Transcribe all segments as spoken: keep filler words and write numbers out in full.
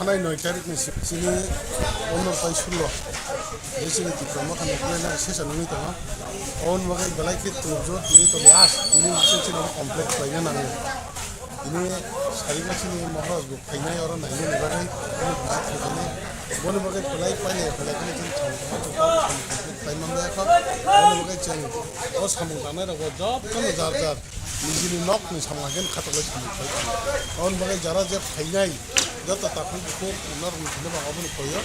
Thanai noi tarikni si-, chini pondro bai sullo je chini Tipra Motha ni planner session wngwi tongo. Aboni bagwi belai khe turjor tini to last, tini bising chini complete khlaina nango. Tini sarikma chini Maharaj bo phainai oro nainani bagwi tini visit khlainai. Boni bagwi belai paile belai kheno chini thang khlaimang ya kho. Boni bagwi chwng o samung tangnai rokbo jotono jar jar nijini nokni samung haikhe khatok lai samung khlai tongo. Aboni bagwi jara je phainai joto takhuk bukhuk norokni thani ba obono koyo.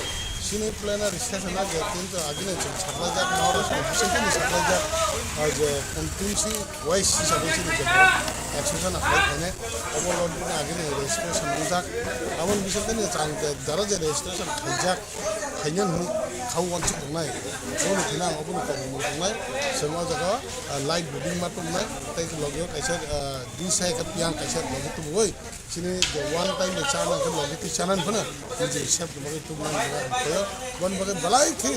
Chini planner session na je tinta agini chwng saklaijak, Maharaj ni bising tini saklaijak, ah, je constituency wise hisabe chini je action sana khlai khainai. Obo lobby ni agini registration wngjak. Aboni bising tini chwng je jara je registration khaijak, khainani hwnwi kha uansuk tongnai. Obono thina ang obono tongmung tongnai. Chwng o jaga, ah, light bubing ma tongnai. Tei logi o kaisa, ah, dui sai khe piyang kaisa logi tubui. Chini je one time de chana khe logi twi chanani phano niji sep ni bagwi tubunani bagwi ang koyo. Boni bagwi belai khe,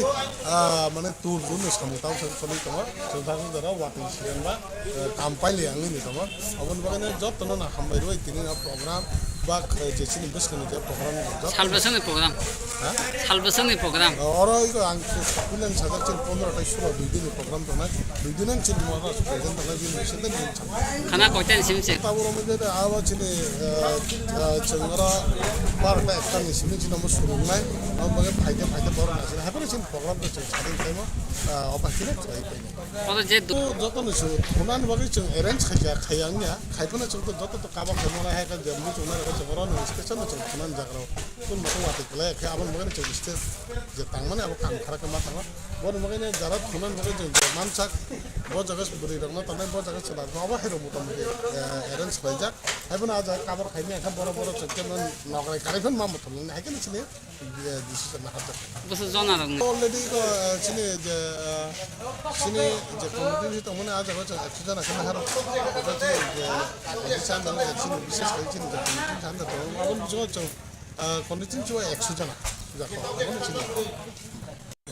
ah, mane tur jun ni samung tamo sa choli tongo. Chwng thang jora watwi siyan ba. Eh, kam paile ang nini tamo. Aboni bagwi no jotono no hambai rwi tini no program ba, eh, je chini bwskangni je program ni jotto. Salbwswngni program. Ha? Salbwswngni program. Oro iko ang kulen sajak chini pondro tai sulo dui din ni program tongnai. Dui din ang chini mo ro present tongnai bini bising tei bini chang. Khana koita ni simi se. Tabuk oro mujhe abo chini, eh, eh, chwng oro barota ekta ni simi chini mo surungnai. Abo bagwi phaide phaide borok naisina. Haphano chini program to chwng sading khaimo, eh, oba hino khlai painai. Oro je du- Joto ni se thunani bagwi chwng arrange khaijak, khaiya wngya. Khaiphano chwng to joto to kaba khaimani hai khe je muchung nai rok chwng oro ni station no chwng thunani jaga rok. Kun motong watwi kwlai khe aboni bagwi chwng stage je tangmani abo kam khara khe ma tangma. Boni bagwi no jara thunani bagwi chwng je mansak, bo jaga bwrwi rok no tangnai, bo jaga chwla rok no abo hai rok mota moti, eh, arrange khlaijak. Haiphano ah jaga cover khaimani khe borok borok chwng khe nokrai kwrwi phano ma muthung nini hai khe no chini. Bwswk jona rok ni? Already ko, eh, chini je, eh, chini je committee ni tongmani ah jaga chwng ekso jona khe naharok. Abo chini je, eh, chini je chini bises khai chini je committee ni thani tongo. Aboni bisingo chwng, eh, committee ni chwng ekso jona jako. Aboni chini.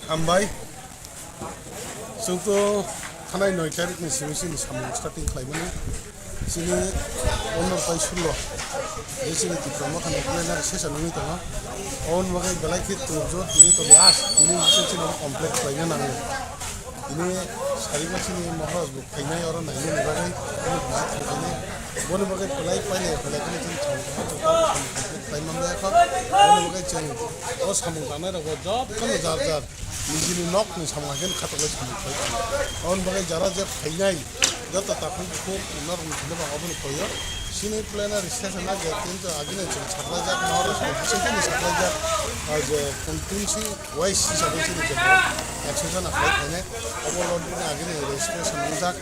Hambai. Chwng to thanai noi tarikni simi chini samung starting khlaimani. Chini pondro tai sullo je chini Tipra Motha ni planner session wngwi tongo. Aboni bagwi belai khe turjor tini to last, tini bising chini complete khlaina nango. Tini sarikma chini Maharaj bo phainai oro nainani bagwi tini visit khlainai. Boni bagwi belai paile belai kheno chini thang khlaimang ya kho. Boni bagwi chwng o samung tangnai rokbo jotono jar jar nijini nokni samung haikhe khatok lai samung khlai tongo. Aboni bagwi jara je phainai joto takhuk bukhuk norokni thani ba obono koyo. Chini planner session na je tinta agini chwng saklaijak, Maharaj ni bising tini saklaijak, ah, je constituency wise hisabe chini je ekso jona khlai khainai. Obo lobby ni agini registration wngjak.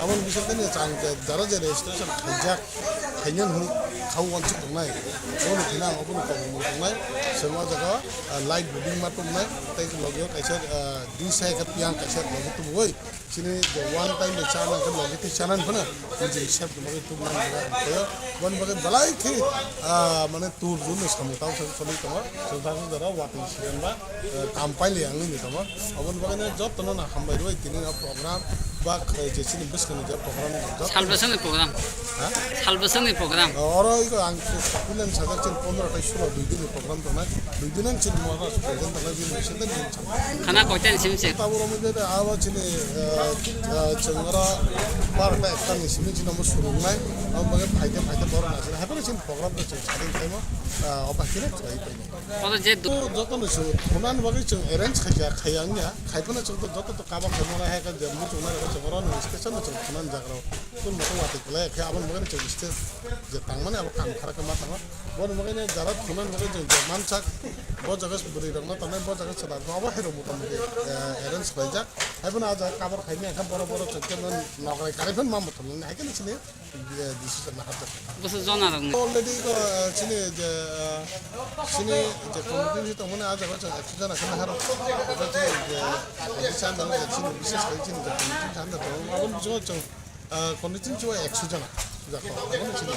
Aboni bising tini chwng je jara je registration khaijak. Khainani hwnwi kha uansuk tongnai. Bono thina ang obono tongmung tongnai. Chwng o jaga, ah, light bubing ma tongnai. Tei logi o kaisa, ah, dui sai khe piyang kaisa logi tubui. Chini je one time de chana khe logi twi chanani phano niji sep ni bagwi tubunani bagwi ang koyo. Boni bagwi belai khe, ah, mane tur jun ni samung tamo sa choli tongo. Chwng thang jora watwi siyan ba. Eh, kam paile ang nini tamo. Aboni bagwi no jotono no hambai rwi tini no program ba, eh, je chini bwskangni je program ni jotto. Salbwswngni program. Ha? Salbwswngni program. Oro iko ang kulen sajak chini pondro tai sulo dui din ni program tongnai. Dui din ang chini mo oro present tongnai bini bising tei bini chang. Khana koita ni simi se? Tabuk oro mujhe abo chini, eh, eh, chwng oro barota ekta ni simi chini mo surungnai. Abo bagwi phaide phaide borok naisina. Haphano chini program to chwng sading khaimo, eh, oba hino khlai painai. Oro je du- Joto no chwng thunani bagwi chwng arrange khaijak, khaiya wngya. Khaiphano chwng to joto to kaba khaimani hai khe je muchung nai rok chwng oro no station no chwng thunani jaga rok. Kun moto watwi kwlai khe aboni bagwi chwng stage je tangmani abo kam khara khe ma tango. Boni bagwi no jara thunani bagwi chwng je mansak, bo jaga bwrwi rok no tangnai, bo jaga chwla rok no abo hai rok mota moti, eh, arrange khlaijak. Haiphano ah jaga cover khaimani khe borok borok chwng khe nokrai kwrwi phano ma muthung nini hai khe no chini. Bwswk jona rok ni? Already ko, eh, chini je, eh, chini je committee ni tongmani ah jaga chwng ekso jona khe naharok. Abo chini je, eh, chanda je chini bises khai chini je committee chanda tongo. Aboni bisingo chwng, eh, committee chwng ekso jona jako. Aboni chini.